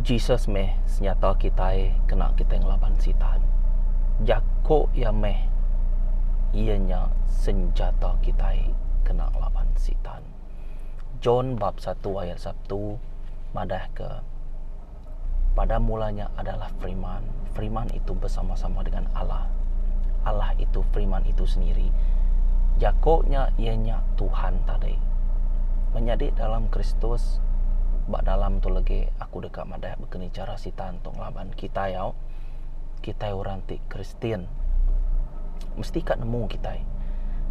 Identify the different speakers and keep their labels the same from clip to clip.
Speaker 1: Jesus meh senyata kitai kena kitai ngelaban Sitan. Jaku iya meh iya nya senjata kitai kena ngelaban Sitan. John bab satu ayat satu madahka pada mulanya adalah Firman, Firman itu bersama-sama dengan Allah. Allah itu Firman itu sendiri. Jaku nya iya nya Tuhan tadi. Menyadi dalam Kristus ba dalam tu legi aku deka madah bekeni chara sitan tu ngelaban kitai au. Kitai orang ti Kristian mesti ka nemu kitai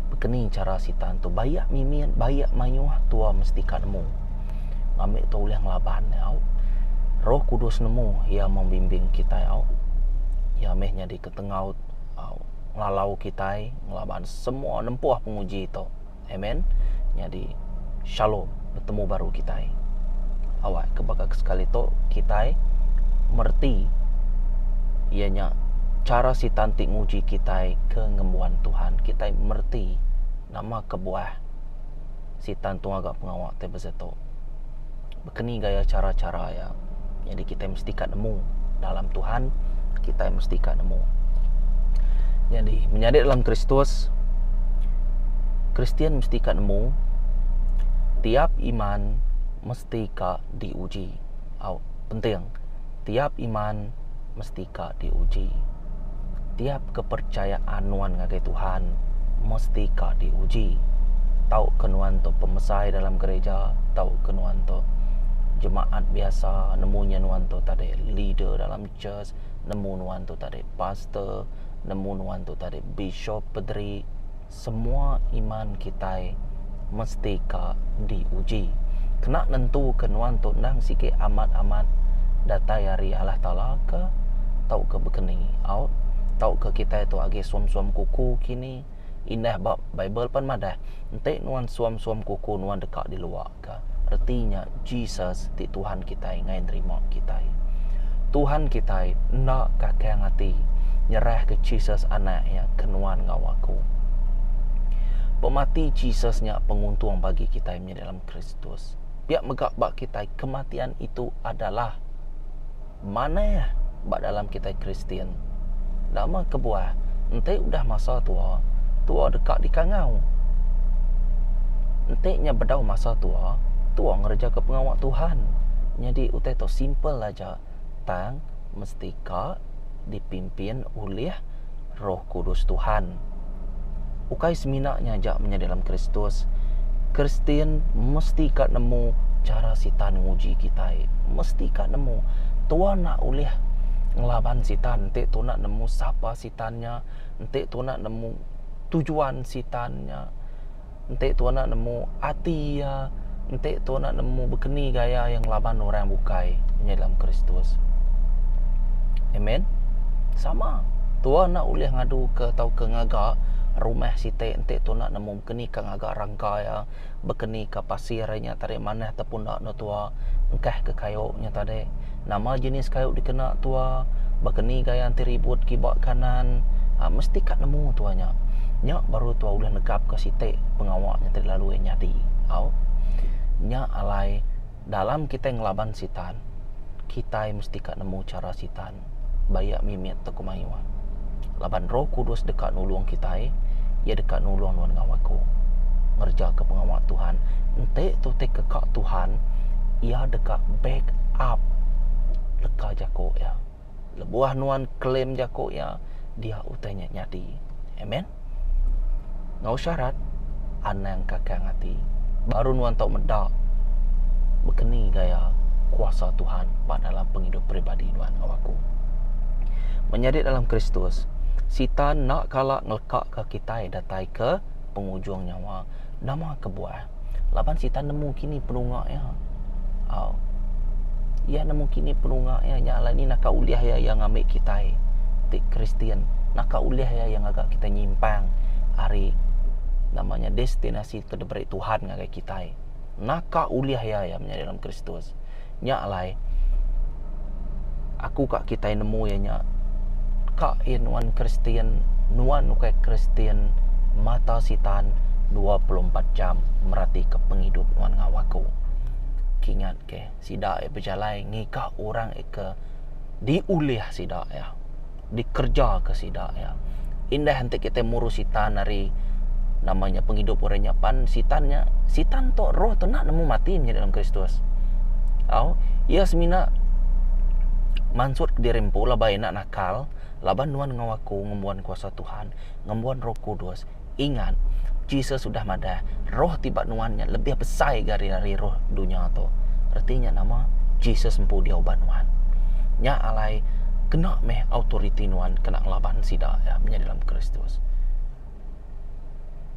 Speaker 1: bekeni chara sitan tu bayak mimit bayak mayuh tua mesti ka nemu ngambi tu ulih ngelaban ne au. Roh Kudus nemu iya membimbing kitai au. Iya meh nyadi ke tengau au ngelalau kitai ngelaban semua nempuh penguji tu. Amen. Nyadi shalom betemu baru kitai. Awak ke baka ke sekali tu kitai mereti iya nya chara sitan ti nguji kitai ke ngembuan Tuhan. Kitai mereti nama kebuah sitan tu ngaga pengawa ti besetu. Bekeni gaya chara-chara iya. Nyadi kitai mesti ka nemu dalam Tuhan kitai mesti ka nemu. Nyadi menyadi dalam Kristus Kristian mesti ka nemu tiap iman mesti ka diuji. Au penting tiap iman mesti ka diuji. Tiap kepercayaan nuan ngagai Tuhan mesti ka diuji. Tauka nuan tu pemesai dalam gereja, tauka nuan tu jemaat biasa, nemu nya nuan tu tadi leader dalam church, nemu nuan tu tadi pastor, nemu nuan tu tadi bishop, pederi, semua iman kitai mesti ka diuji. Kena nentuka nuan tu endang sigi amat-amat datai ari Allah Taala ke tauka bekeni au tauka kitai tu agi suam-suam kuku kini indah ba Bible pan madah enti nuan suam-suam kuku nuan deka diluaka. Reti nya Jesus ti Tuhan kitai ngai nerima kitai. Tuhan kitai enda kakang ati nyerahka Jesus Anak iya ke nuan enggau aku. Pemati Jesus nya penguntung bagi kitai menyadi dalam Kristus. Pia mega ba kitai kematian itu adalah manah ba dalam kitai Kristian. Nama kebuah enti udah masa tua, tua deka dikangau. Enti nya bedau masa tua, tua ngerejaka pengawa Tuhan. Nyadi utai tu simple aja tang mesti ka dipimpin ulih Roh Kudus Tuhan. Ukai semina nya aja menyadi dalam Kristus, Kristian mesti ka nemu chara Sitan nguji kitai. Mesti ka nemu. Tua enda ulih ngelaban Sitan enti tua enda nemu sapa Sitan nya, enti tua enda nemu tujuan Sitan nya, enti tua enda nemu ati iya, enti tua enda nemu bekeni gaya iya ngelaban orang bukai nya dalam Kristus. Amen. Sama. Tua enda ulih ngadu ke tauka ngaga rumah siti enti tua enda nemu bekeni ka ngaga rangka iya, bekeni ka pasir iya nya tadi manah ataupun enda enda tua engkah ke kayu nya tadi. Nama jenis kayu dikena tua, bekeni gaya enti ribut kiba kanan, aaa mesti ka nemu tua nya. Nya baru tua ulih negapka siti pengawa nya ti lalu iya nyadi au. Nya alai dalam kitai ngelaban sitan, kitai mesti ka nemu chara sitan bayak mimit tauka mayuh. Laban Roh Kudus deka nulung kitai, iya deka nulung nuan enggau aku ngerejaka pengawa Tuhan. Enti tu ti ke ka Tuhan, iya deka back up leka jaku iya. Lebuh nuan claim jaku iya, dia utai nya nyadi. Amen. Enggau syarat anang kakang ati. Baru nuan tau meda bekeni gaya kuasa Tuhan ba dalam pengidup peribadi nuan enggau aku. Menyadi dalam Kristus, Sitan enda kala ngelekaka kitai datai ke pengujung nyawa. Nama kebuah? Laban Sitan nemu kini penunga iya. Au. Iya nemu kini penunga iya nya alai ni naka ulih iya iya ngambi kitai ti Kristian. Naka ulih iya iya ngaga kitai nyimpang ari nama nya destinasi ke diberi Tuhan ngagai kitai. Naka ulih iya iya menyadi dalam Kristus. Nya alai aku ka kitai nemu iya nya ka iya nuan Kristian nuan ukai Kristian mata sitan 24 jam meratika pengidup nuan enggau aku. Kingat ke sida iya bejalai ngiga orang iya ke diulih sida iya, dikereja ke sida iya. Indah enti kitai muru sitan ari nama nya pengidup orang nya pan sitan nya sitan tu roh tu enda nemu mati menyadi dalam Kristus. Au iya semina mansut kediri empu laban iya enda nakal laban nuan enggau aku ngembuan kuasa Tuhan, ngembuan Roh Kudus. Ingat, Jesus udah madah, roh ti ba nuan nya lebih besai ga ari ari roh dunya tu. Reti nya nama? Jesus empu diau ba nuan. Nya alai, kena meh autoriti nuan kena ngelaban sida iya menyadi dalam Kristus.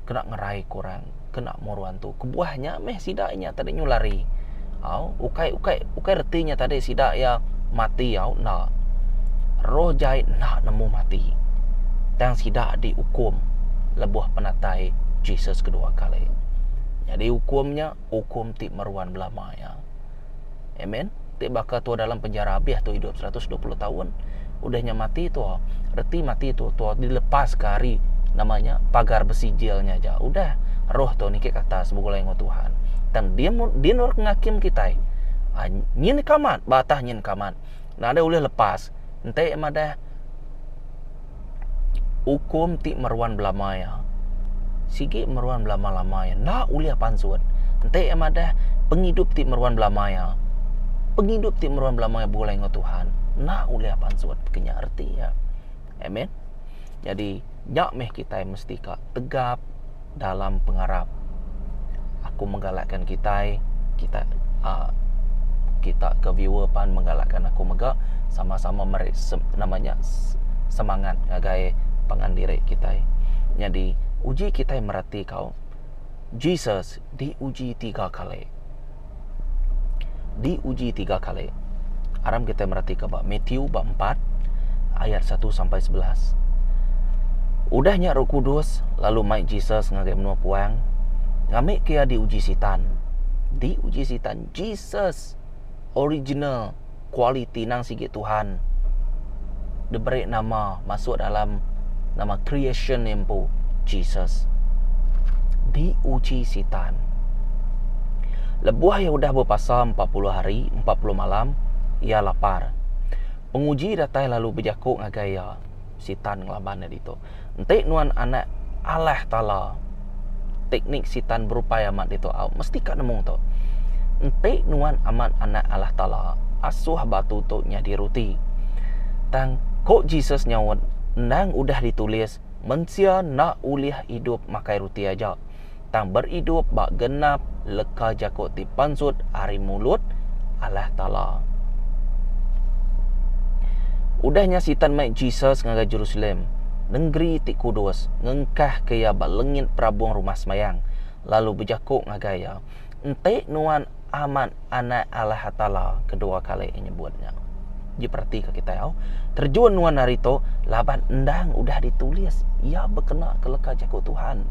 Speaker 1: Kena ngerai ke orang, kena muru antu. Kebuah nya meh sida nya tadi nyu lari. Au, ukai ukai ukai reti nya tadi sida iya mati au enda. Roh jai enda nemu mati. Tang sida diukum lebuh penatai Jesus kedua kali. Nyadi ukum nya ukum ti meruan belama iya. Amen. Ti baka tua dalam penjara abih tu idup 120 taun, udah nya mati tua. Reti mati tu tua dilepaska ari nama nya pagar besi jil nya aja. Udah roh tu niki ke atas begulai enggau Tuhan. Tang dia dia endur ke ngakim kitai. Ha, nyin ke amat, ba atas nyin ke amat. Nadai ulih lepas. Enti madah ukum ti meruan belama iya. Sigi meruan belama-lama iya. Enda ulih pansut. Enti iya madah pengidup ti meruan belama iya. Pengidup ti meruan belama iya begulai enggau Tuhan. Enda ulih pansut. Ke nya reti iya. Amen. Jadi nya meh kitai mesti ka tegap dalam pengarap. Aku menggalakkan kitai, kita uh, kita ke viewer pan menggalakkan aku mega sama-sama meri nama nya semangat ngagai pangan diri kitai. Nyadi uji kitai merati kau Jesus diuji tiga kali. Diuji tiga kali. Aram kitai meratika ba Matthew ba 4 ayat 1 sampai 11. Udah nya Roh Kudus lalu mai Jesus ngagai menua puang ngambika iya diuji Sitan. Diuji Sitan. Jesus original kualiti nang sigi Tuhan diberi nama masuk dalam nama creation iya empu Jesus diuji Sitan. Lebuh iya udah bepasa 40 hari 40 malam iya lapar. Penguji datai lalu bejaku ngagai iya, Sitan ngelaban iya ditu. Enti nuan anak Allah Taala. Teknik Sitan berupai amat ditu au mesti ka nemu tu. Enti nuan amat anak Allah Taala, asuh batu tu nyadi ruti. Tang ko Jesus nyaut, endang udah ditulis, mensia enda ulih idup makai ruti aja, tang beridup ba genap leka jaku ti pansut ari mulut Allah Taala. Udah nya Sitan mai Jesus ngagai Jerusalem, nengeri ti kudus, ngengkahka iya ba lengit perabung Rumah Semayang, lalu bejaku ngagai iya, Enti nuan amat Anak Allah Taala, kedua kali iya nyebut nya. Ji peratika kitai au. Terjun nuan ari tu laban endang udah ditulis iya bekenaka leka jaku Tuhan.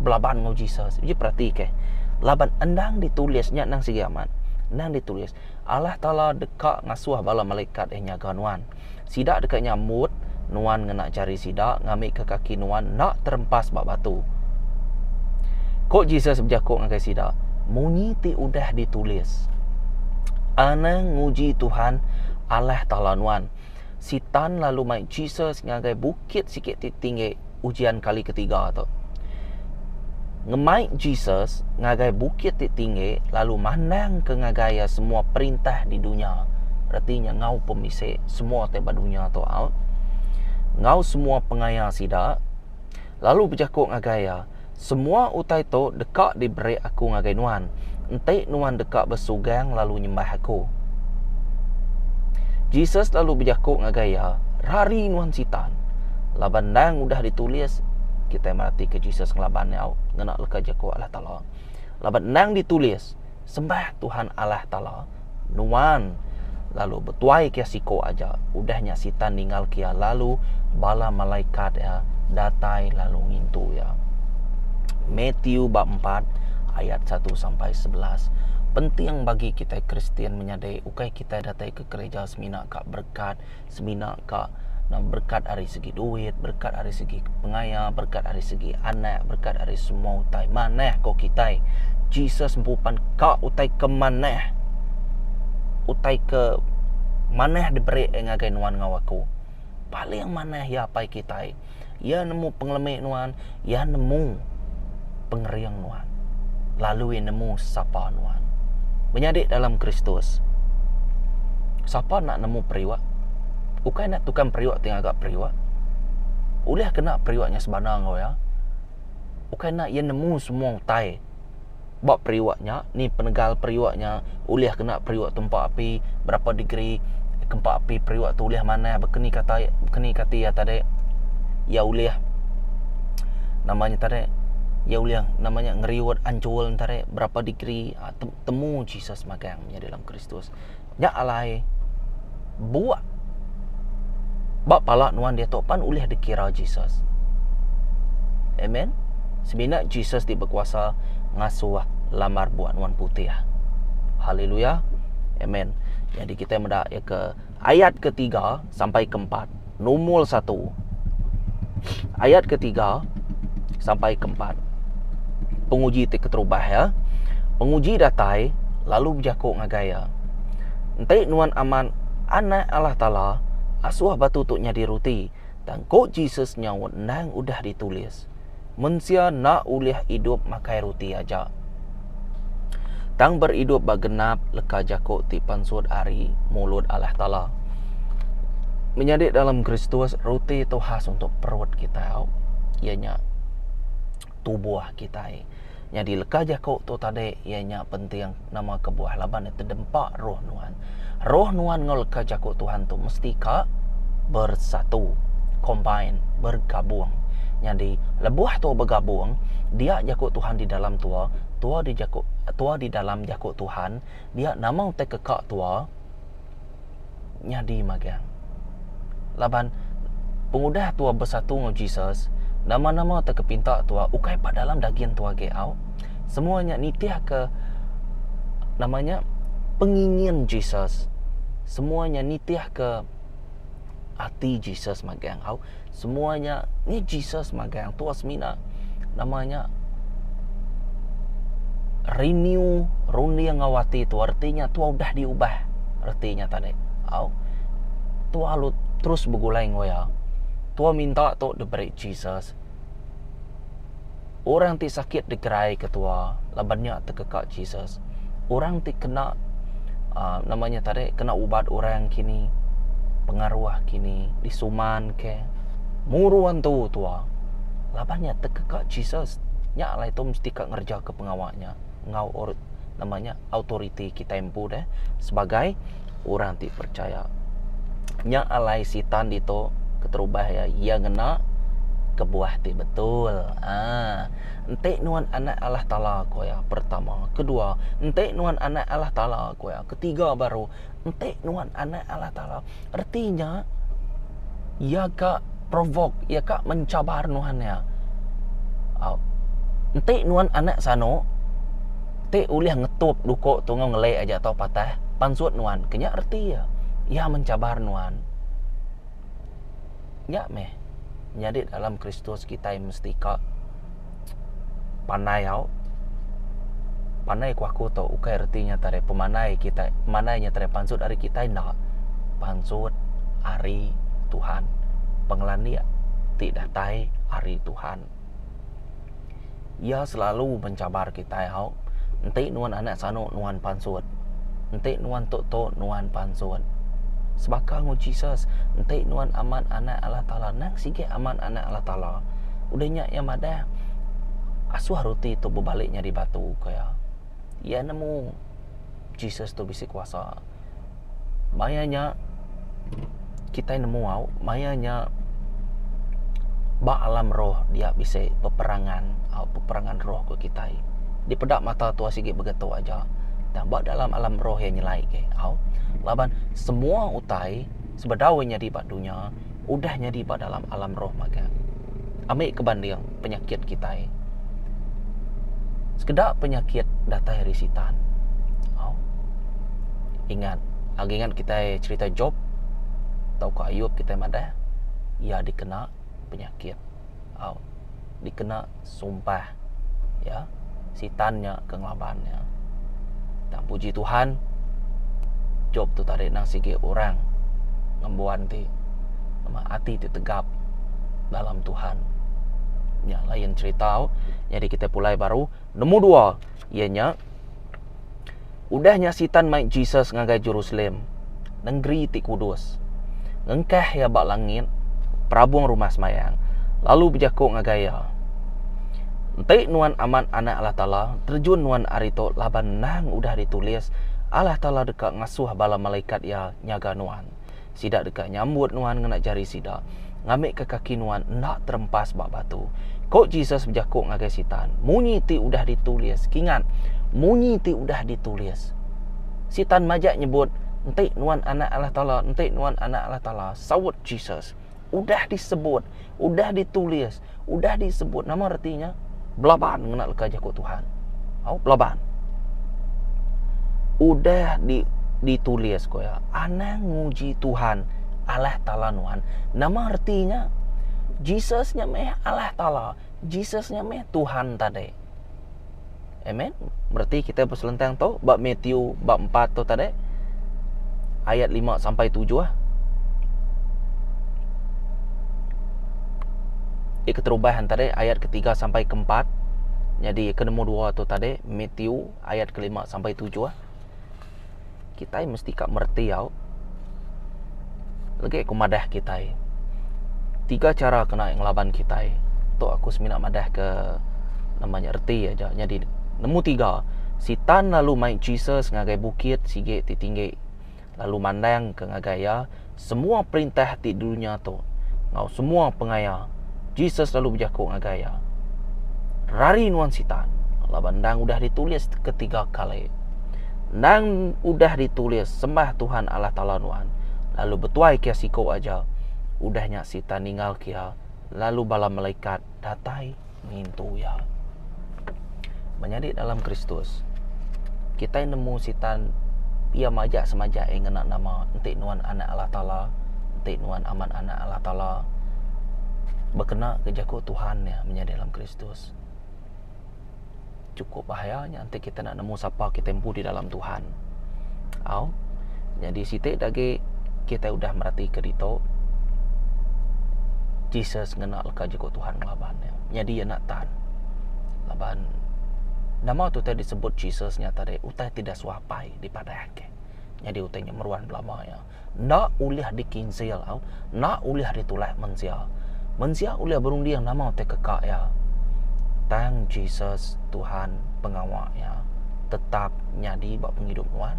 Speaker 1: Belaban enggau Jesus. Ji peratika. Laban endang ditulis nya endang sigi amat. Endang ditulis. Allah Taala deka ngasuh bala malaikat iya nyaga nuan. Sida deka nyambut nuan ngena jari sida ngambika kaki nuan enda terempas ba batu. Ku Jesus bejaku ngagai sida, Munyi ti udah ditulis, Anang nguji Tuhan Allah Taala nuan. Sitan lalu mai Jesus ngagai bukit sigi ti tinggi, ujian kali ketiga tu. Ngemai Jesus ngagai bukit ti tinggi lalu mandangka ngagai iya semua perintah di dunya. Reti nya enggau pemisi semua ti ba dunya tu au. Enggau semua pengaya sida lalu bejaku ngagai iya, Semua utai tu deka diberi aku ngagai nuan enti nuan deka besugang lalu nyembah aku. Jesus lalu bejaku ngagai iya, Rari nuan Sitan! Laban endang udah ditulis, kitai meratika Jesus ngelaban iya ngena leka jaku Allah Taala. Laban endang ditulis, Sembah Tuhan Allah Taala nuan lalu betuai ke siko aja. Udah nya Sitan ninggalka iya lalu bala malaikat iya datai lalu ngintu iya. Matthew bab 4 ayat 1 sampai 11. Penting bagi kitai Kristian menyadi ukai kitai datai ke gereja semina ka berekat, semina ka. Berekat ari segi duit, berekat ari segi pengaya, berekat ari segi anak, berekat ari semua utai manah ko kitai. Jesus empu pan ka utai ke manah. Utai ke manah diberi iya ngagai nuan enggau aku. Paling manah iya apai kitai. Iya nemu pengelemi nuan, iya nemu pengering nuan. Lalu iya nemu sapa nuan. Menyadi dalam Kristus. Sapa enda nemu periuk? Ukai enda tukang periuk ti ngaga periuk. Ulih kena periuk nya sebana enggau iya. Ukai enda iya nemu semua utai ba periuk nya, ni penegal periuk nya, ulih kena periuk tu empa api, berapa degree kempa api periuk tu ulih manah baka ni kata baka ni kati iya tadi. Iya ulih nama nya tadi iya ulih nama nya ngeriut anchul tadi berapa degree temu Jesus magang nya dalam Kristus. Nya alai buk ba pala nuan diatu pan ulih dikira Jesus. Amen. Semina Jesus ti bekuasa ngasuh lambar buk nuan putih. Haleluya. Amen. Jadi kitai meda iya ke ayat ketiga sampai keempat. Numul satu. Ayat ketiga sampai keempat. Penguji ti keterubah ya. Penguji datai lalu bejaku ngagai iya. Enti nuan amat anak Allah Taala, asuh batu tu nyadi ruti. Tang ku Jesus nyaut endang udah ditulis, Mensia enda ulih idup makai ruti aja. Tang beridup ba genap leka jaku ti pansut ari mulut Allah Taala. Menyadi dalam Kristus, ruti tu khas untuk perut kitai au, iya nya tubuh kitai. Nyadi leka jaku tu tadi iya nya penting nama kebuah laban iya tedempa roh nuan. Roh nuan enggau leka jaku Tuhan tu mesti ka bersatu, combine, bergabung. Nyadi lebuh tua begabung dia jaku Tuhan di dalam tua, tua di jaku tua di dalam jaku Tuhan dia nama utai ke ka tua nyadi magang. Laban pengudah tua besatu enggau Jesus, nama-nama utai ke pinta tua ukai ba dalam dagin tua agi au. Semua nya nitihka nama nya pengingin Jesus. Semua nya nitihka ati Jesus magang au. Semua nya ni Jesus magang tua semina nama nya renew runding enggau ati tua reti nya tua udah diubah reti nya tadi au tua lalu terus begulai enggau iya tua minta tu diberi Jesus orang ti sakit digerai ke tua laban nya tekeka Jesus orang ti kena uhh nama nya tadi kena ubat orang kini pengaruh kini disuman ke muru antu tua laban nya tekeka Jesus nya alai tu mesti ka ngereja ke pengawa nya enggau or nama nya autoriti kitai empu deh sebagai orang ti percaya. Nya alai sitan ditu keterubah iya, iya ngena kebuah ti betul. Aaa enti nuan anak Allah Taala ku iya pertama. Kedua, enti nuan anak Allah Taala ku iya. Ketiga baru, enti nuan anak Allah Taala. Reti nya iya ka provoke, iya ka mencabar nuan iya. Au. Enti nuan anak sanu ti ulih ngetup duko tu enggau ngeli aja tau patah pansut nuan ke nya reti iya. Iya mencabar nuan. Nya meh nyadi dalam Kristus kitai mesti ka pandai au. Pandai ku aku tu ukai reti nya tadi pemandai kitai pemandai nya tadi pansut ari kitai enda. Pansut ari Tuhan. Pengelandik ti datai ari Tuhan. Iya selalu mencabar kitai au. Enti nuan anak sanu nuan pansut. Enti nuan tu tu nuan pansut. Sebaka enggau Jesus enti nuan amat anak Allah Taala nang sigi amat anak Allah Taala. Udah nya iya madah asuh ruti tu bebali nyadi batu ku iya. Iya nemu Jesus tu bisi kuasa. Maya nya kitai nemu au maya nya ba alam roh dia bisi peperangan au peperangan roh ku kitai. Dipeda mata tua sigi begetu aja tang ba dalam alam roh iya nyelai ke au laban semua utai sebedau iya nyadi ba dunya udah nyadi ba dalam alam roh magang. Ambi ke banding penyakit kitai. Sekeda penyakit datai ari sitan. Au. Ingat, agi ingat kitai cherita Job tauka Ayub kitai madah. Iya dikena penyakit. Au. Dikena sumpah. Ya. Sitan nya ke ngelaban iya. Tang puji Tuhan, Jop tu tadi nang sigi orang ngembuan ti nama ati ti tegap dalam Tuhan. Nya lain cerita au. Nyadi kitai pulai baru nemu dua iya nya Udah nya Sitan mai Jesus ngagai Jerusalem, nengeri ti kudus. Ngengkah iya ba langit perabung Rumah Sembayang, lalu bejaku ngagai iya, Enti nuan amat Anak Allah Taala, terejun nuan ari tu laban endang udah ditulis, Allah Taala deka ngasuh bala malaikat Iya nyaga nuan. Sida deka nyambut nuan ngena jari sida, ngambika kaki nuan enda terempas ba batu. Ku Jesus bejaku ngagai Sitan, Munyi ti udah ditulis. Kingat, munyi ti udah ditulis. Sitan majak nyebut, Enti nuan Anak Allah Taala, enti nuan Anak Allah Taala. Saut Jesus, Udah disebut, udah ditulis, udah disebut. Nama reti nya? Belaban ngena leka jaku Tuhan. Au, belaban. Udah di ditulis ko iya, anang nguji Tuhan Allah Taala nuan. Nama reti nya? Jesus nya meh Allah Taala. Jesus nya meh Tuhan tadi. Amen. Bereti kita beselentang tu ba Matthew bab 4 tu tadi ayat 5 sampai 7. Iya keterubah tadi ayat ketiga sampai keempat. Nyadi ke nombor dua tu tadi Matthew ayat kelima sampai tujuh. Kitai mesti ka mereti au. Legi aku madah kitai. Tiga chara kena ngelaban kitai. Tu aku semina madah ke nama nya reti aja. Nyadi nemu tiga. Sitan lalu mai Jesus ngagai bukit sigi ti tinggi lalu mandang ke ngagai iya semua perintah ti di dunya tu enggau semua pengaya. Jesus lalu bejaku ngagai iya, Rari nuan Sitan, laban endang udah ditulis ketiga kali. Endang udah ditulis, Sembah Tuhan Allah Taala nuan, lalu betuai ke iya siku aja. Udah nya Sitan ninggalka iya, lalu bala malaikat datai ngintu iya. Menyadi dalam Kristus, kitai nemu Sitan iya majak semajak iya ngena nama enti nuan anak Allah Taala, enti nuan amat anak Allah Taala. Bekena ke jaku Tuhan iya menyadi dalam Kristus. Chukup bahaya nya enti kita enda nemu sapa kita empu di dalam Tuhan. Au. Nyadi siti da agi kitai udah meratika ditu Jesus ngena leka jaku Tuhan ngelaban iya. Nyadi iya enda tan. Laban nama tu utai disebut Jesus nya tadi utai ti dasuh apai dipadahka. Nyadi utai nya meruan belama iya. Enda ulih dikinsil au, enda ulih ditulak mensia. Mensia ulih berunding nama utai keka iya. Tang Jesus Tuhan pengawa iya tetap nyadi ba pengidup nuan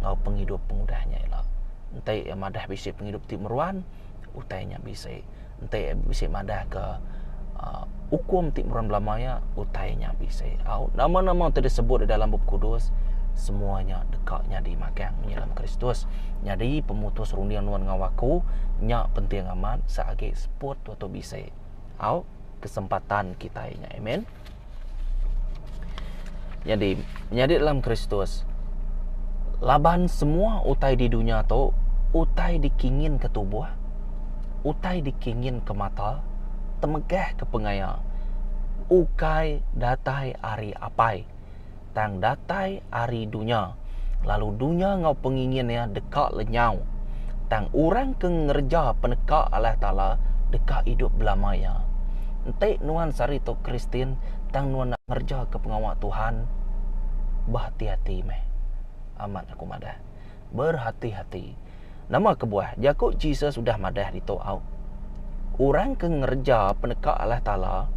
Speaker 1: enggau pengidup pengudah nya ila. Enti iya madah bisi pengidup ti meruan, utai nya bisi. Enti iya bisi madah ke uhh ukum ti meruan belama iya, utai nya bisi. Au nama-nama ti disebut dalam Bup Kudus semua nya deka nyadi magang nyilam Kristus. Nyadi pemutus runding nuan enggau aku nya penting amat seagi seput tu tu bisi. Au kesempatan kitai nya. Amen. Nyadi menyadi dalam Kristus laban semua utai di dunya tu utai dikingin ke tubuh, utai dikingin ke mata, temegah ke pengaya ukai datai ari Apai tang datai ari dunya lalu dunya enggau pengingin iya deka lenyau tang orang ke ngereja peneka Allah Taala deka idup belama iya. Enti nuan sehari tu Kristian tang nuan enda ngereja ke pengawa Tuhan, behati-hati meh. Amat aku madah. Berhati-hati. Nama kebuah? Jaku Jesus udah madah ditu au. Orang ke ngereja peneka Allah Taala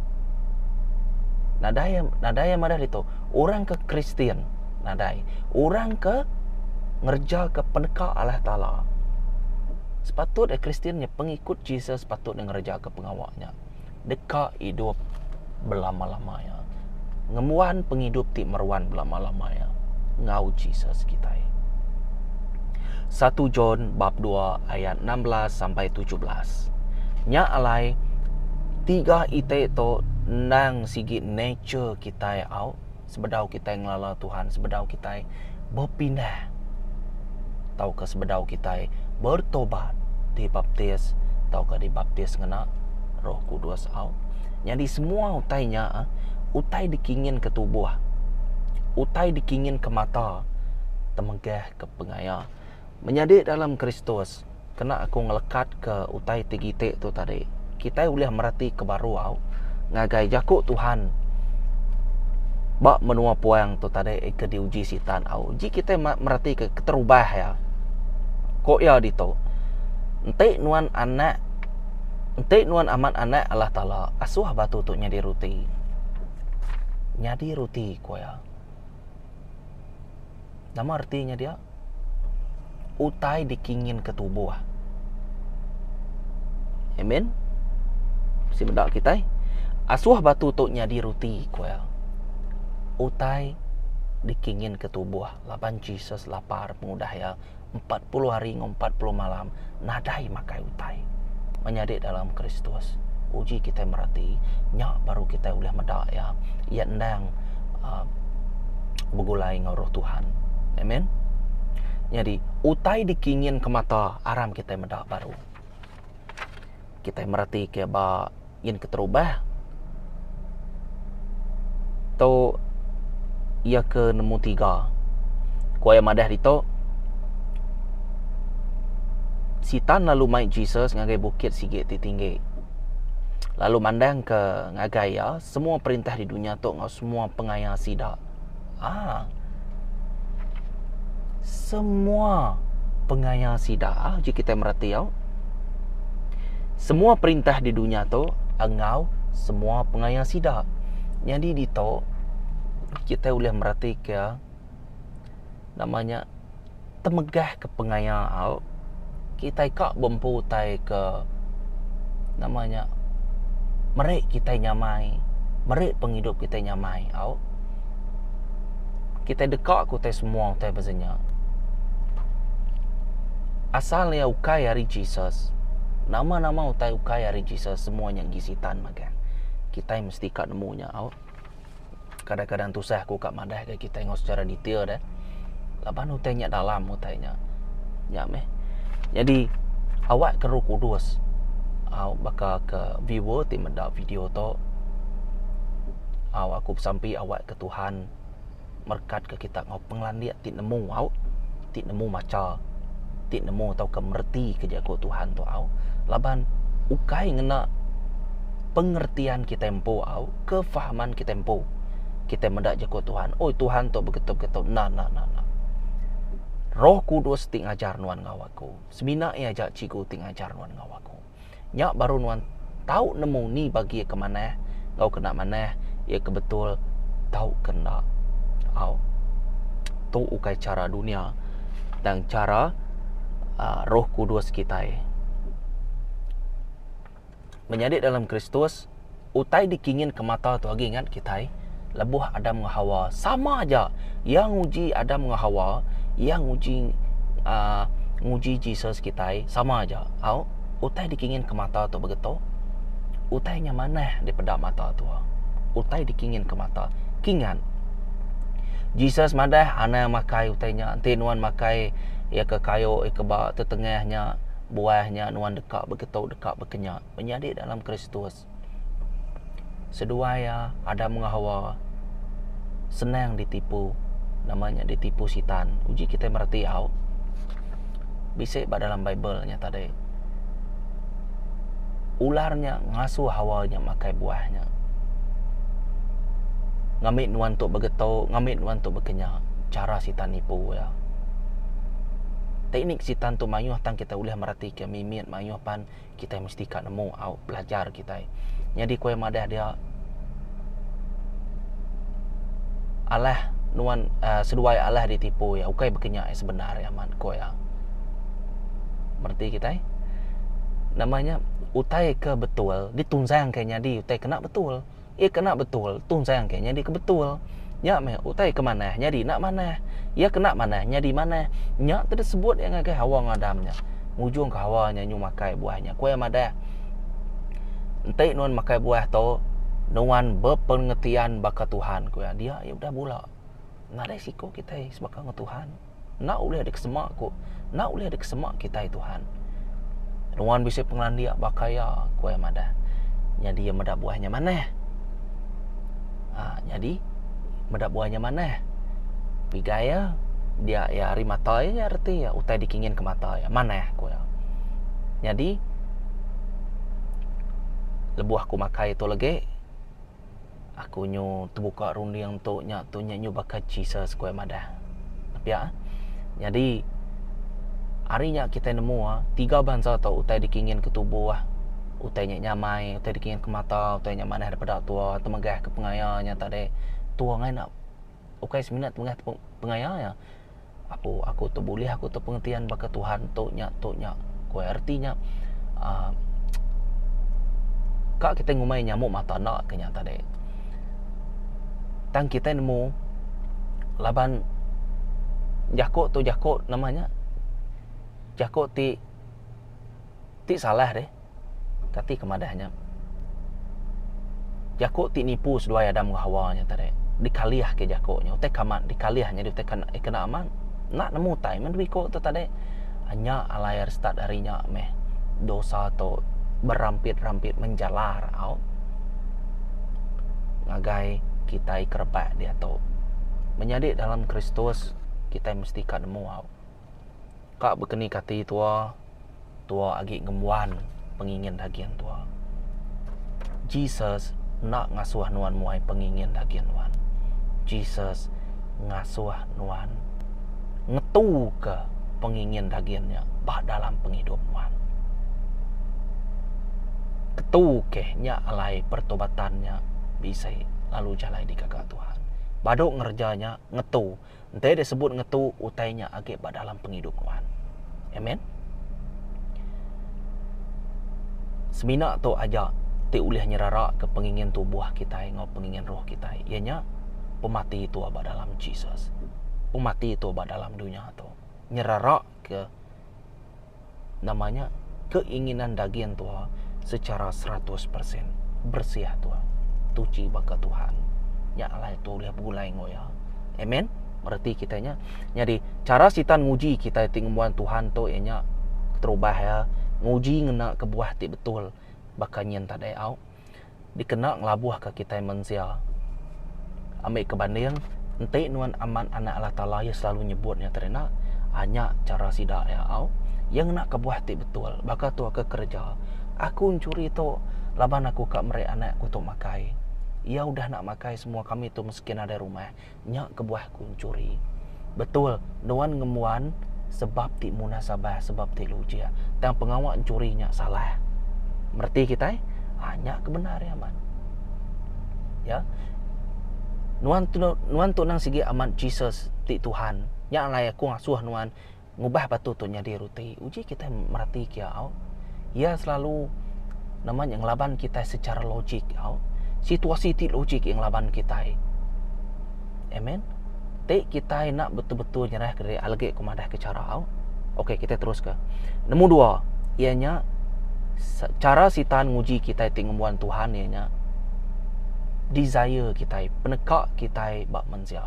Speaker 1: nadai nadai iya madah ditu. Orang ke Kristian nadai. Orang ke ngereja ke peneka Allah Taala. Sepatut Kristian nya pengikut Jesus patut ngereja ke pengawa nya. Deka idup belama-lama iya. Ngembuan pengidup ti meruan belama-lama iya enggau Jesus kitai. Satu John bab dua ayat 16 sampai 17. Nya alai tiga iti tu endang sigi nature kitai au sebedau kitai ngelala Tuhan, sebedau kitai bepindah tauka sebedau kitai bertobat, dibaptis tauka dibaptis ngena Roh Kudus au. Nyadi semua utai nya utai dikingin ke tubuh, utai dikingin ke mata temegah ke pengaya. Menyadi dalam Kristus kena aku ngelekat ke utai ti giti tu tadi kitai ulih mereti ke baru au ngagai jaku Tuhan ba menua puang tu tadi ke diuji sitan au. Ji kitai mereti ke keterubah iya ko iya ditu enti nuan anak enti nuan amat anak Allah Taala asuh batu tu nyadi ruti. Nyadi ruti ko iya. Nama reti nya dia? Utai dikingin ke tubuh. Amen. Bisi meda kitai. Asuh batu tu nyadi ruti ku iya. Utai dikingin ke tubuh laban Jesus lapar pengudah iya 40 hari enggau 40 malam nadai makai utai. Menyadi dalam Kristus, uji kitai mereti nya baru kitai ulih meda iya. Iya endang uhh begulai enggau Roh Tuhan. Amen. Nyadi utai dikingin ke mata aram kitai meda baru. Kitai mereti ke ba nyin keterubah tu iya ke nemu tiga. Ku iya madah ditu Sitan lalu mai Jesus ngagai bukit sigi ti tinggi lalu mandangka ngagai iya semua perintah di dunya tu enggau semua pengaya sida. Aa. Semua pengaya sida ah uji kitai mereti au. Semua perintah di dunya tu enggau semua pengaya sida. Nyadi ditu kitai ulih meratika nama nya temegah ke pengaya au. Kitai ka bempu utai ke nama nya meri kitai nyamai, meri pengidup kitai nyamai au. Kitai deka ke utai semua utai pasal nya. Asal iya ukai ari Jesus, nama-nama utai ukai ari Jesus semua nya enggi sitan magang. Kitai mesti ka nemu nya au. Kadang-kadang tusah aku ka madah ga kitai enggau secara detail deh. Laban utai nya dalam utai nya. Nya meh. Nyadi awak ke Roh Kudus au baka ke viewer ti meda video tu au aku besampi awak ke Tuhan merekat ke kita enggau pengelandik ti nemu au ti nemu macha ti nemu tauka mereti ke jaku Tuhan tu au laban ukai ngena pengertian kitai empu au kefahaman kitai empu kitai meda jaku Tuhan oi Tuhan tu begitu begitu enda enda enda enda Roh Kudus ti ngajar nuan enggau aku semina iya aja cikgu ti ngajar nuan enggau aku nya baru nuan tau nemu ni bagi iya ke manah enggau ke enda manah iya ke betul tau ke enda au tu ukai chara dunya tang chara uhh Roh Kudus kitai. Menyadi dalam Kristus, utai dikingin ke mata tu agi ingat kitai, lebuh Adam enggau Hawa sama aja. Iya nguji Adam enggau Hawa, iya nguji uhh nguji Jesus kitai sama aja. Au, utai dikingin ke mata tu begitu, utai nya manah dipeda mata tua. Utai dikingin ke mata. Kingat, Jesus madah anang makai utai nya enti nuan makai iya ke kayu iya ke ba tetengah nya. Buah nya nuan deka begetu deka bekenya menyadi dalam Kristus. Seduai iya Adam enggau Hawa senang ditipu nama nya ditipu sitan. Uji kitai mereti au. Bisi ba dalam Bible nya tadi. Ular nya ngasuh Hawa nya makai buah nya. Ngambi nuan tu begetu, ngambi nuan tu bekenya. Chara sitan nipu iya. Teknik sitan tu mayuh tang kitai ulih meratika mimit mayuh pan kitai mesti ka nemu au belajar kitai. Nyadi ku iya madah dia alah nuan uhh seduai alah ditipu iya ukai baka nya sebenar iya amat ku iya. Mereti kitai? Nama nya utai ke betul ditunjang ke nyadi utai kena betul. Iya kena betul, tunsang ke nyadi ke betul. Nya meh utai ke manah nyadi enda manah. Iya kena manah nyadi manah. Nya ti disebut iya ngagai Hawa enggau Adam nya. Ngujung ke Hawa nya nyu makai buah nya. Ku iya madah, Enti nuan makai buah tu, nuan bepengetian baka Tuhan, ku iya. Dia iya udah bula. Nadai siku kitai sebaka enggau Tuhan. Enda ulih dikesema ku, enda ulih dikesema kitai Tuhan. Nuan bisi pengelandik baka iya, ku iya madah. Nyadi iya meda buah nya manah. Ha, nyadi meda buah nya manah. Pigai iya, dia iya ari mata iya nya reti iya utai dikingin ke mata iya manah ku iya. Nyadi lebuh aku makai tu legi aku nyu tebuka runding tu nya tu nya nyu baka Jesus ku iya madah. Pia. Nyadi ari nya kitai nemu ah tiga bansa tu utai dikingin ke tubuh, utai nya nyamai, utai dikingin ke mata, utai nya manah daripada tua temegah ke pengaya nya tadi tua ngai enda ukai semina temegah pengaya iya. Apu aku tu bulih aku tu pengetian baka Tuhan tu nya tu nya ku iya. Reti nya uhh ka kitai ngumbai nyamuk mata enda ke nya tadi. Tang kitai nemu laban jaku tu jaku nama nya jaku ti ti salah deh kati ke madah nya. Jaku ti nipu seduai Adam enggau Hawa nya tadi dikalih ke jaku nya utai ke amat dikalih nyadi utai ke enda amat enda nemu utai meh dua iku tu tadi. Nya alai ari start ari nya meh dosa tu berampit-rampit menjalar au ngagai kitai ke rebak diatu. Menyadi dalam Kristus kitai mesti ka nemu au. Ka bekeni kati tua, tua agi ngembuan pengingin daging tua. Jesus enda ngasuh nuan muai pengingin daging nuan. Jesus ngasuh nuan ngetuka pengingin daging nya ba dalam pengidup nuan. Ketu keh nya alai pertobatan nya bisi lalu jalai digaga Tuhan. Badu ngereja nya ngetu. Enti disebut ngetu utai nya agi ba dalam pengidup nuan. Amen. Semina tu aja ti ulih nyeraraka pengingin tubuh kitai enggau pengingin roh kitai iya nya pemati tua ba dalam Jesus. Pemati tua ba dalam dunya tu nyeraraka Nama nya keinginan daging tua secara 100% bersih tua tuchi baka Tuhan. Nya alai tua ulih begulai enggau iya. Amen. Mereti kitai nya. Nyadi chara sitan nguji kitai ti ngembuan Tuhan tu iya nya keterubah iya nguji ngena kebuah ti betul baka nyin tadi au. Dikena ngelabuhka kitai mensia. Ambi ke banding, enti nuan amat anak Allah Taala iya selalu nyebut nya tadi enda, ah nya chara sida iya au. Iya ngena kebuah ti betul baka tu ke kereja. Aku enchuri tu laban aku ka meri anak ku tu makai. Iya udah enda makai semua kami tu meskin nadai rumah. Nya kebuah aku enchuri. Betul, nuan ngembuan sebab ti munasabah, sebab ti lujik. Tang pengawa enchuri nya salah. Mereti kitai? Ha, nya ke bendar iya amat. Ya. Nuan tu nuan tu nang sigi amat Jesus ti Tuhan. Nya alai aku ngasuh nuan ngubah batu tu nyadi ruti. Uji kitai mereti ke au. Iya selalu nama nya ngelaban kitai secara logik au. Situasi ti logik iya ngelaban kitai. Amen. Ti kitai enda betul-betul nyerah ke diri alegi ku madah ke chara au. Okey kitai teruska. Nombor dua iya nya chara sitan nguji kitai ti ngembuan Tuhan iya nya desire kitai, peneka kitai ba mensia.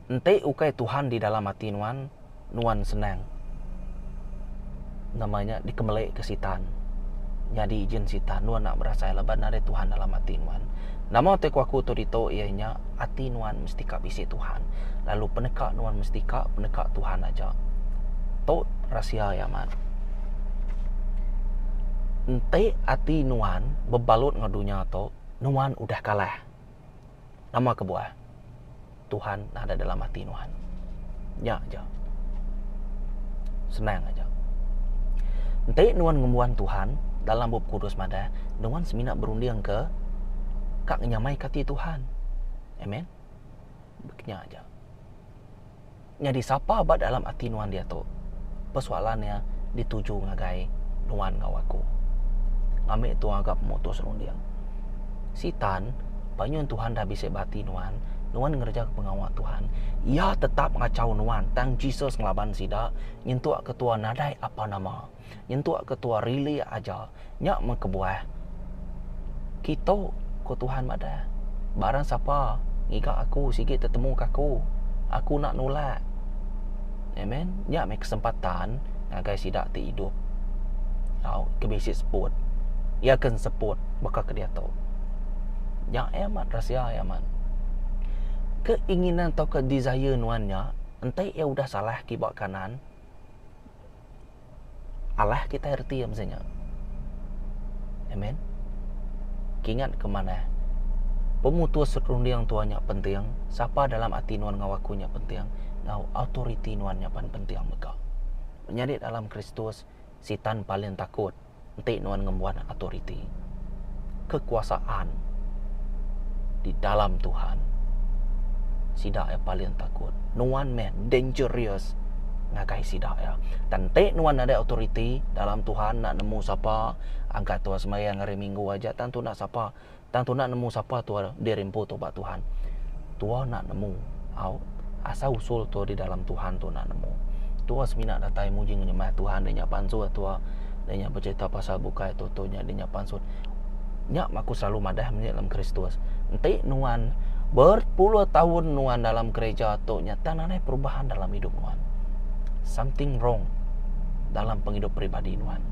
Speaker 1: Enti ukai Tuhan di dalam ati nuan, nuan senang. Nama nya dikemelika sitan. Nyadi ijin sitan nuan enda berasai laban nadai Tuhan dalam ati nuan. Nama ti ku aku tu ditu iya nya ati nuan mesti ka bisi Tuhan lalu peneka nuan mesti ka peneka Tuhan aja. Tu rahsia iya amat. Enti ati nuan bebalut enggau dunya tu, nuan udah kalah. Nama kebuah? Tuhan nadai dalam ati nuan. Nya aja. Senang aja. Enti nuan ngembuan Tuhan, dalam Bup Kudus madah, nuan semina berunding ke ka ngenyamaika ati Tuhan. Amen. Nya aja. Nyadi sapa ba dalam ati nuan diatu? Persoalan iya dituju ngagai nuan enggau aku. Ngambi tu ngaga pemutus runding. Sitan, panyun Tuhan dah bisi ba ati nuan, nuan ngereja ke pengawa Tuhan. Iya tetap ngachau nuan tang Jesus ngelaban sida nyentuk ke tua nadai apa nama. Nyentuk ke tua rilik aja. Nya meh kebuah kitu, ku Tuhan madah. Barang sapa ngiga aku sigi tetemuka aku. Aku enda nulak. Amen. Nya meh kesempatan ngagai sida ti idup. Au ke bisi seput. Iya ke enseput baka ke diatu. Nya iya amat rahsia iya amat. Keinginan tauka desire nuan nya enti iya udah salah kiba kanan alah kitai reti iya mesti nya. Amen. Kingat ke manah. Pemutus runding tua nya penting, sapa dalam ati nuan enggau aku nya penting, enggau autoriti nuan nya pan penting mega. Menyadi dalam Kristus, Sitan paling takut enti nuan ngembuan autoriti, kekuasaan di dalam Tuhan. Sida iya paling takut. Nuan meh dangerous ngagai sida iya. Tang enti nuan nadai autoriti dalam Tuhan enda nemu sapa angkat tua sembahyang hari minggu aja tang tu enda sapa tang tu enda nemu sapa tua diri empu tu ba Tuhan. Tua enda nemu au asal usul tua di dalam Tuhan tu enda nemu. Tua semina datai muji nyembah Tuhan nya pansut tua nya becerita pasal bukai tu tu nya nya pansut. Nya aku selalu madah menyadi dalam Kristus. Enti nuan berpuluh taun nuan dalam gereja tu nya tang nadai perubahan dalam idup nuan. Something wrong dalam pengidup peribadi nuan.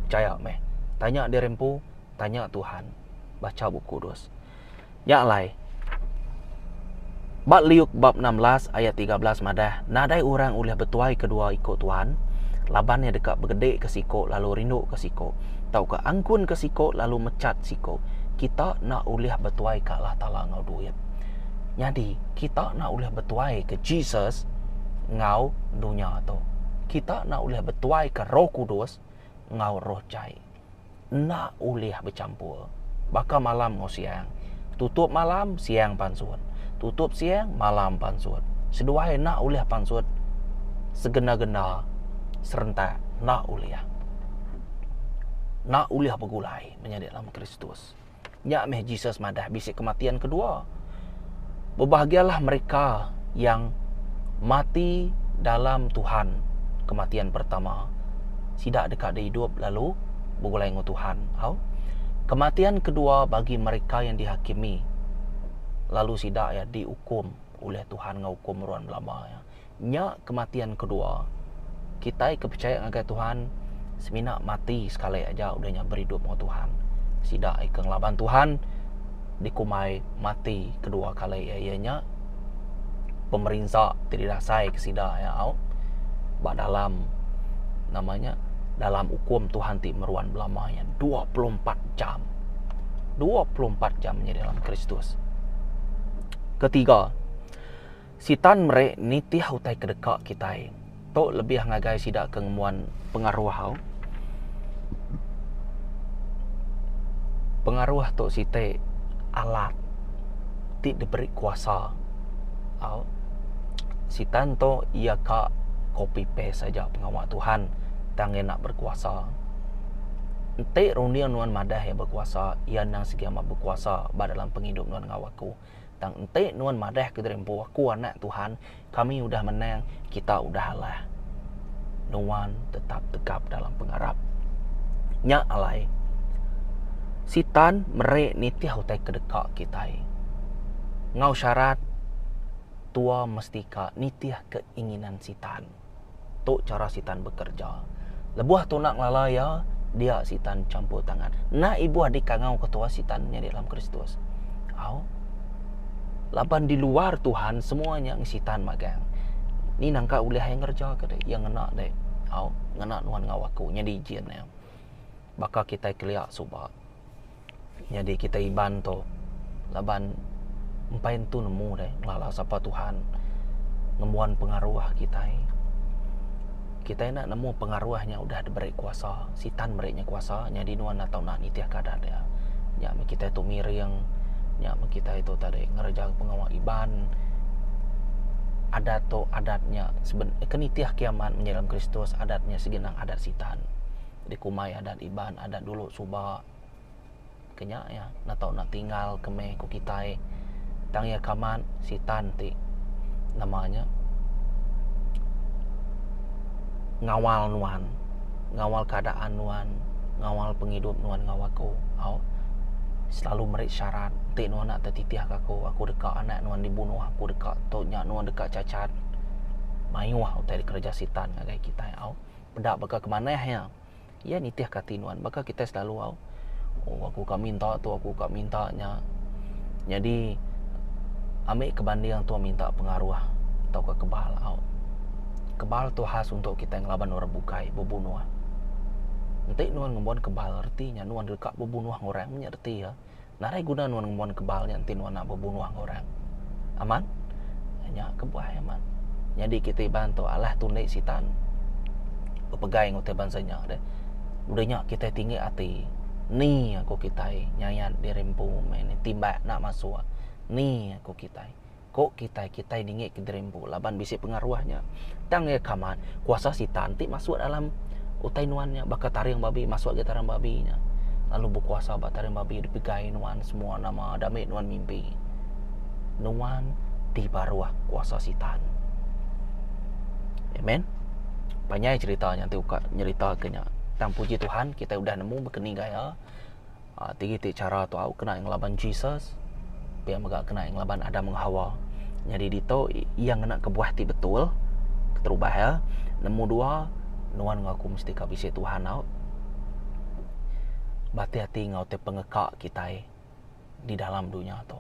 Speaker 1: Pechaya meh. Tanya diri empu, tanya Tuhan. Bacha Bup Kudus. Nya alai, ba Luke bab 16 ayat 13 madah, nadai orang ulih betuai kedua iku tuan, laban iya deka begedika siku lalu rinduka siku, tauka angkunka siku lalu mechat siku. Kita enda ulih betuaika Allah Taala enggau duit. Nyadi, kita enda ulih betuaika Jesus enggau dunya tu. Kita enda ulih betuaika Roh Kudus enggau roh jai. Enda ulih bechampur. Baka malam enggau siang. Tutup malam, siang pansut. Tutup siang, malam pansut. Seduai enda ulih pansut segenda-genda serentak. Enda ulih. Enda ulih begulai menyadi dalam Kristus. Nya meh Jesus madah bisi kematian kedua. Berbahagialah mereka yang mati dalam Tuhan kematian pertama. Sida deka diidup lalu begulai enggau Tuhan. Au. Kematian kedua bagi mereka yang dihakimi lalu sida iya diukum oleh Tuhan enggau ukum meruan belama iya. Nya kematian kedua. Kitai ke pechaya ngagai Tuhan semina mati sekali aja udah nya beridup enggau Tuhan. Sida ke ngelaban Tuhan dikumbai mati kedua kali iya iya nya pemerinsa ti dirasai ke sida iya au ba dalam nama nya dalam ukum Tuhan ti meruan belama iya 24 jam. 24 jam nyadi dalam Kristus. Ketiga, Sitan meri nitih utai ke deka kitai. Tu lebih ngagai sida ke ngembuan pengaruh au. Pengaruh tu siti alat ti diberi kuasa au. Sitan tu iya ka copy paste aja pengawa Tuhan tang iya enda berkuasa. Enti runding nuan madah iya bekuasa, iya endang sigi amat bekuasa ba dalam pengidup nuan enggau aku. Tang enti nuan madah ke diri empu, Aku anak Tuhan, kami udah menang, kita udah alah. Nuan tetap tegap dalam pengarap. Nya alai, Sitan meri nitih utai ke deka kitai. Enggau syarat, tua mesti ka nitih keinginan Sitan. Tu chara Sitan bekereja. Lebuh tuna ngelala iya, dia Sitan champur tangan. Enda ibuh dikangau ketua Sitan nyadi dalam Kristus. Au. Laban di luar Tuhan semua nya ngi Sitan magang. Ni nangka ulih iya ngereja ke deh, iya ngena deh. Au, ngena nuan enggau aku nyadi ijin iya. Baka kitai kelia suba. Nyadi kitai Iban tu laban empai entu nemu deh ngelala sapa Tuhan ngembuan pengaruh kitai. Kitai enda nemu pengaruh nya udah diberi kuasa, sitan meri nya kuasa nyadi nuan enda tau enda nitihka adat iya. Nya meh kitai tu miring, nya meh kitai tu tadi ngereja pengawa Iban. Adat tu adat nya seben ke nitih kiamat menyadi dalam Kristus adat nya sigi nang adat sitan. Dikumbai adat Iban adat dulu suba ke nya iya enda tau enda tinggal ke meh ku kitai tang iya ke amat sitan ti nama nya ngawal nuan ngawal keadaan nuan ngawal pengidup nuan enggau aku au selalu meri syarat enti nuan enda tetitih ka aku aku deka anak nuan dibunuh aku deka tu nya nuan deka cacat mayuh utai dikereja sitan ngagai kitai au. Peda baka ke manah iya. Iya nitihka ati nuan baka kitai selalu au. Oh aku ka minta tu aku ka minta nya. Nyadi ami ke banding tu minta pengaruh tauka kebal au. Kebal tu khas untuk kitai ngelaban orang bukai bebunuh. Enti nuan ngembuan kebal reti nya nuan deka bebunuh enggau orang nya reti iya. Nadai guna nuan ngembuan kebal nya enti nuan enda bebunuh enggau orang. Amat? Nya kebuah iya amat. Nyadi kitai Iban tu alah tundi sitan bepegai enggau utai bansa nya deh. Udah nya kitai tinggi ati ni aku kitai nyayat diri empu meh ni timbak enda masuk ni aku kitai. Ko kitai kitai ningi ke diri empu laban bisi pengaruh nya. Tang iya ke amat kuasa sitan ti masuk dalam utai nuan nya baka taring babi masuk agi taring babi nya lalu bekuasa ba taring babi dipegai nuan semua nama dami nuan mimpi. Nuan ti baruh kuasa sitan. Amen. Panjai cherita nya ti uka nyerita ke nya. Tang puji Tuhan kitai udah nemu bekeni gaya. Ti iti chara tu au kena ngelaban Jesus pia mega kena ngelaban Adam enggau Hawa. Nyadi ditu iya ngena kebuah ti betul keterubah iya nemu dua nuan enggau aku mesti ka bisi Tuhan au. Batih ati enggau ti pengeka kitai di dalam dunya tu.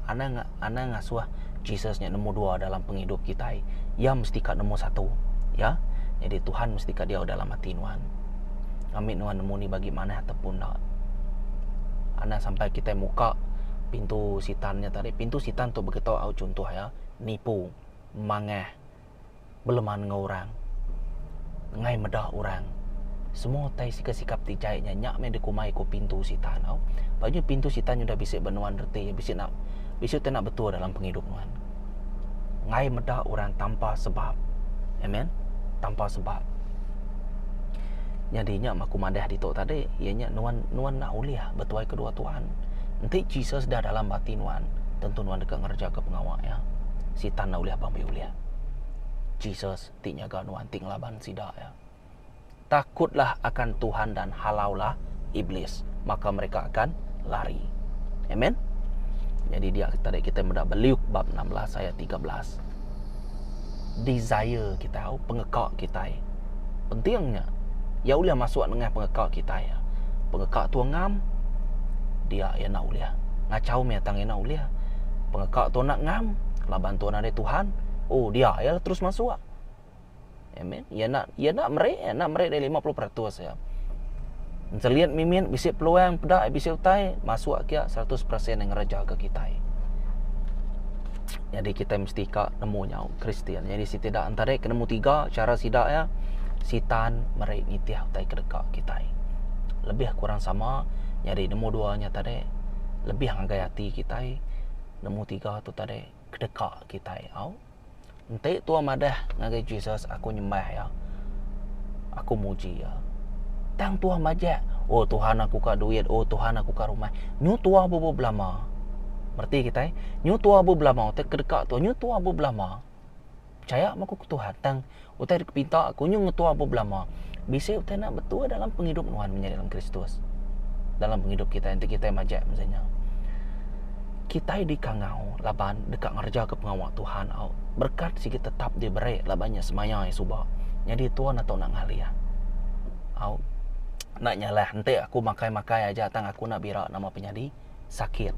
Speaker 1: Anang anang ngasuh Jesus nya nemu dua dalam pengidup kitai. Iya mesti ka nemu satu. Ya. Nyadi Tuhan mesti ka diau dalam ati nuan. Ngambi nuan nemu ni bagi manah ataupun enda. Anang sampai kitai muka pintu sitan nya tadi. Pintu sitan tu begitu au chuntoh iya nipu, mangah. Beleman enggau orang. Enggai meda orang. Semua utai sikap-sikap ti jai nya, nya meh dikumbai ku pintu sitan tau. Ba nya pintu sitan nya udah bisi ba nuan reti iya bisi nak bisi utai nak betul dalam pengidup nuan. Enggai meda orang tanpa sebab. Amen. Tanpa sebab. Nyadi nya meh aku madah ditu tadi iya nya nuan nuan enda ulih betuai kedua tuan. Enti Jesus dah dalam ati nuan, tentu nuan deka ngerejaka pengawa iya. Sitan enda ulih bambi ulih. Jesus ti nyaga nuan ti ngelaban sida iya. Takutlah akan Tuhan dan halaulah iblis, maka mereka akan lari. Amen. Jadi dia tadi kita meda ba Luke bab 16 ayat 13. Desire kita au pengeka kitai. Penting nya. Iya ulih masuk nengah pengeka kitai. Pengeka tu ngam dia iya enda ulih. Ngachau meh tang iya enda ulih. Pengeka tu enda ngam laban tu nadai Tuhan. Oh dia iya terus masuk. Amen. Iya enda iya enda meri, iya enda meri dari 50% iya. Enselit mimit bisi peluang peda bisi utai masuk kia 100% yang ngereja ke kitai. Jadi kitai mesti ka nemu nyau Kristian. Jadi siti da antara ke nemu tiga cara sida ya sitan meri nitih utai ke deka kitai. Lebih kurang sama nyadi nemu dua nya tadi lebih ngagai ati kitai nemu tiga tu tadi kedeka kitai au. Enti tua madah ngagai Jesus aku nyembah iya. Aku muji iya. Tang tua majak, oh Tuhan aku ka duit, oh Tuhan aku ka rumah. Nyu tua bubu belama. Mereti kitai? Nyu tua bubu belama utai ke deka tua nyu tua bubu belama. Pechaya meh aku ke Tuhan tang utai deka pinta aku nyu ngetua bubu belama. Bisi utai enda betul dalam pengidup nuan menyadi dalam Kristus. Dalam pengidup kitai enti kitai majak mesti nya. Kitai dikangau laban deka ngerejaka pengawa Tuhan au. Berekat sigi tetap diberi laban nya semaya iya suba. Nyadi Tuan atau enda ngalih. Au. Enda nyalah enti aku makai-makai aja tang aku enda bira nama penyadi sakit.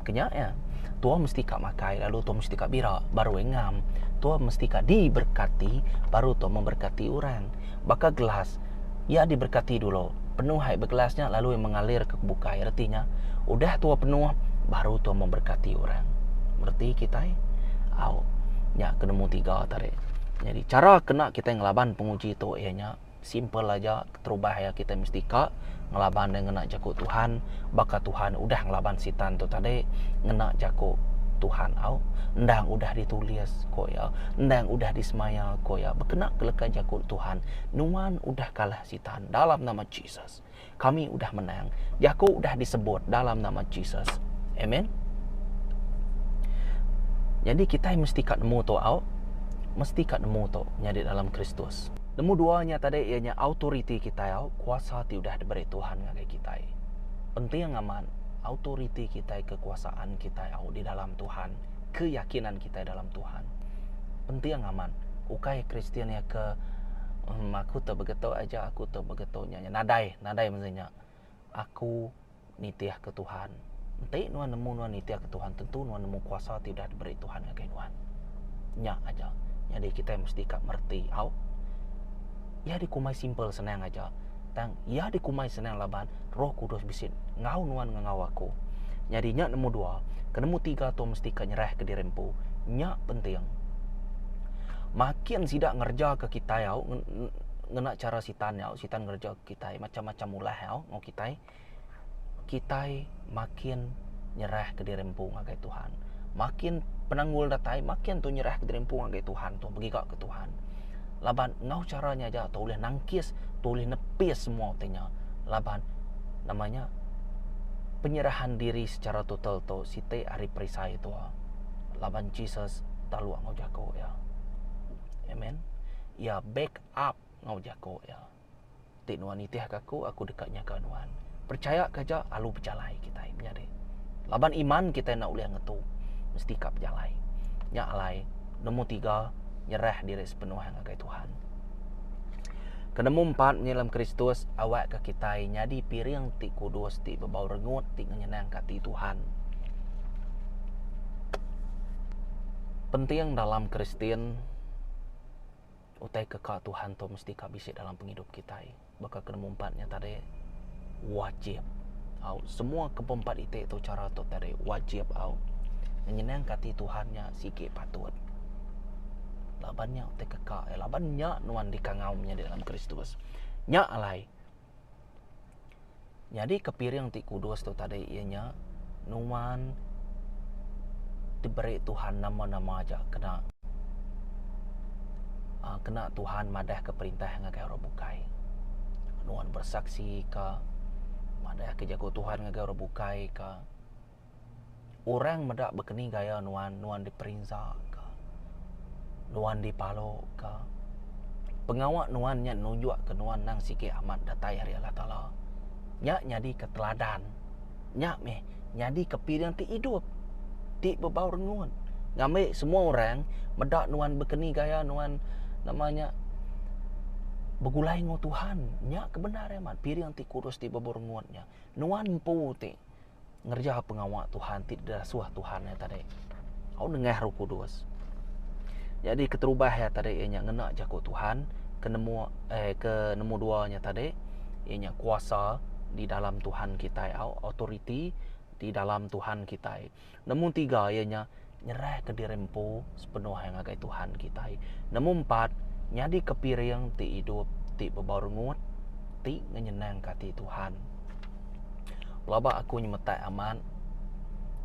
Speaker 1: Kenya iya. Tua mesti ka makai lalu tua mesti ka bira baru iya ngam. Tua mesti ka diberkati baru tua memberkati orang. Baka gelas, iya diberkati dulu. Penuh ai begelas nya lalu iya mengalir ke bukai. Reti nya, udah tua penuh baru tua memberkati orang. Mereti kitai? Au. Nya ke nemu tiga tadi. Nyadi chara kena kitai ngelaban penguji tu iya nya. Simple aja, keterubah iya kitai mesti ka ngelaban iya ngena jaku Tuhan baka Tuhan udah ngelaban sitan tu tadi ngena jaku Tuhan au. Endang udah ditulis ko iya, endang udah disemaya ko iya bekena ke leka jaku Tuhan nuan udah kalah sitan dalam nama Jesus. Kami udah menang. Jaku udah disebut dalam nama Jesus. Amen. Nyadi kitai mesti ka nemu tu au. Mesti ka nemu tu nyadi dalam Kristus. Nemu dua nya tadi iya nya autoriti kitai au, kuasa ti udah diberi Tuhan ngagai kitai. Penting amat autoriti kitai kekuasaan kitai au di dalam Tuhan, keyakinan kitai dalam Tuhan. Penting amat ukai Kristian iya ke. Emm aku tu begetu aja aku tu begetu nya nya nadai nadai mesti nya. Aku nitih ke Tuhan. Enti nuan nemu nuan nitih ke Tuhan tentu nuan nemu kuasa ti udah diberi Tuhan ngagai nuan. Nya aja. Nyadi kitai mesti ka mereti au. Iya dikumbai simple senang aja. Tang iya dikumbai senang laban Roh Kudus bisi enggau nuan enggau aku. Nyadi nya nemu dua, ke nemu tiga tu mesti ka nyerah ke diri empu. Nya penting. Makin sida ngereja ke kitai au ngena chara sitan au, sitan ngereja ke kitai macam-macam ulah au enggau kitai, kitai makin nyerah ke diri empu ngagai Tuhan. Makin penanggul datai makin tu nyerah ke diri empu ngagai Tuhan tu begiga ke Tuhan. Laban enggau chara nya aja tu ulih nangkis, tu ulih nepis semua utai nya. Laban nama nya penyerahan diri secara total tu siti ari perisai tua. Laban Jesus taluk enggau jaku iya. Amen. Iya back up enggau jaku iya. Ti nuan nitihka aku, aku deka nyaga nuan. Percaya ke aja alu bejalai kitai menyadi. Laban iman kitai enda ulih ngetu, mesti ka bejalai. Nya alai nemu tiga nyerah diri sepenuh ngagai Tuhan. Ke nemu empat nyelam Kristus awakka kitai nyadi piring ti kudus ti bebau rengut ti ngenyenangka ati Tuhan. Penting dalam Kristian utai ke ka Tuhan tu mesti ka bisi dalam pengidup kitai. Baka ke nemu empat nya tadi wajib au semua ke empat iti tu chara tu tadi wajib au ngenyenangka ati Tuhan nya sigi patut. Laban nya utai ke ka laban nya nuan dikangau menyadi dalam Kristus. Nya alai Nyadi ke piring ti kudus tu tadi iya nya nuan diberi Tuhan nama-nama aja kena uhh kena Tuhan madah ke perintah ngagai orang bukai. Nuan bersaksi ka madah ke jaku Tuhan ngagai orang bukai ka. Orang meda bekeni gaya nuan, nuan diperinsa ka. Nuan dipalu ka. Pengawa nuan nya nunjukka nuan nang sigi amat datai ari Allah Taala. Nya nyadika teladan. Nya meh nyadika piring ti idup, ti bebau rengut. Ngambi semua orang meda nuan bekeni gaya nuan nama nya begulai enggau Tuhan. Nya ke bendar amat piring ti kudus ti bebau rengut nya. Nuan empu ti. ngereja pengawa Tuhan ti diasuh Tuhan iya tadi. Au nengah Roh Kudus. Nyadi keterubah iya tadi iya nya ngena jaku Tuhan ke nemu eh ke nemu dua nya tadi iya nya kuasa di dalam Tuhan kitai au authority di dalam Tuhan kitai. Nemu tiga iya nya nyerahka diri empu sepenuh iya ngagai Tuhan kitai. Nemu empat nyadika piring ti idup ti bebau rengut ti ngenyenangka ati Tuhan. Pelaba aku nyemetak amat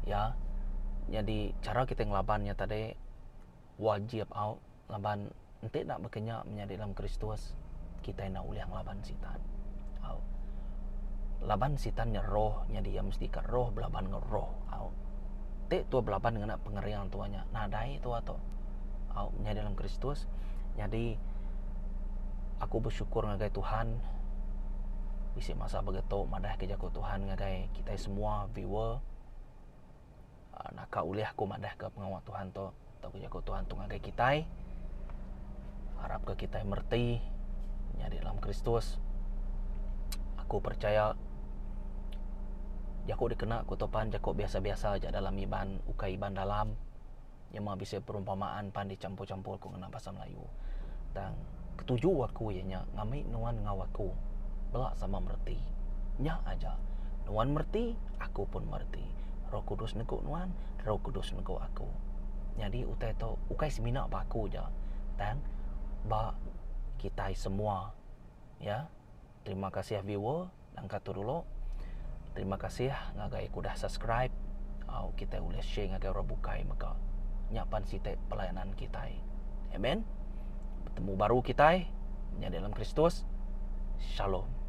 Speaker 1: iya nyadi chara kitai ngelaban nya tadi wajib au laban enti enda baka nya menyadi dalam Kristus kitai enda ulih ngelaban sitan au. Laban sitan nya roh nyadi iya mesti ka roh belaban enggau roh au. Ti tua belaban ngena pengering tua nya nadai tua tu au menyadi dalam Kristus nyadi aku bersyukur ngagai Tuhan bisi masa begitu madah ke jaku Tuhan ngagai kitai semua viewer. Naka ulih aku madahka pengawa Tuhan tu tauka jaku Tuhan tu ngagai kitai. Arapka kitai mereti nyadi dalam Kristus. Aku percaya jaku dikena ku tu pan jaku biasa-biasa aja dalam Iban ukai Iban dalam. Nyema bisi perumpamaan pan dichampur-champur ku ngena bahasa Melayu. Tang ketuju aku iya nya ngambi nuan enggau aku bela sama mereti. Nya aja. Nuan mereti, aku pun mereti. Roh Kudus negu nuan, Roh Kudus negu aku. Nyadi utai tu ukai semina ba aku aja tang ba kitai semua. Ya. Terima kasih viewer. Nangka tu dulu. Terima kasih ngagai ke udah subscribe. Au kitai ulih share ngagai orang bukai mega. Nya pan siti pelayanan kitai. Amen. Betemu baru kitai nya dalam Kristus. Shalom.